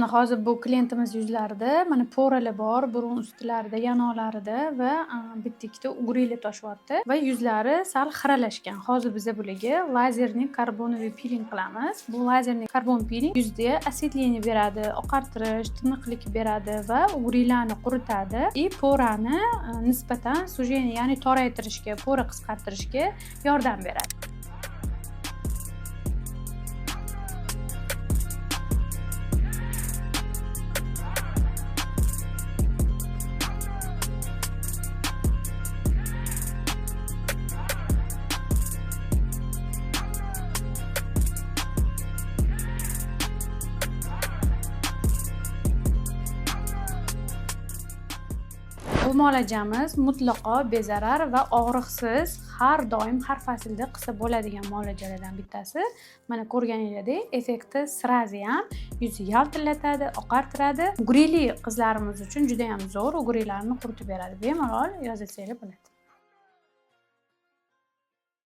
Mana hozir bu klientimiz yuzlarida mana пора lar bor, burun ustilarida, yanoqlarida va bitta ikkita угри lar toshyapti va yuzlari sal xiralashgan. Hozir biza bularga лазерный карбоновый пилинг qilamiz. Bu лазерный карбон пилинг yuzga осветление beradi, oqartirish, tiniqlik beradi va угри larni quritadi и пора ni nisbatan сужение, ya'ni toraytirishga, пора qisqartirishga yordam beradi. Bu muolajamiz mutlaqo bezarar va og'riqsiz, har doim, har faslda qilsa bo'ladigan muolajalardan bittasi. Mana ko'rganingizdek, effekti сразу ham yuzni yaltillatadi, oqartiradi. Угри li qizlarimiz uchun juda ham zo'r, угри larni quritib beradi. Bemalol yozilsanglar bo'ladi.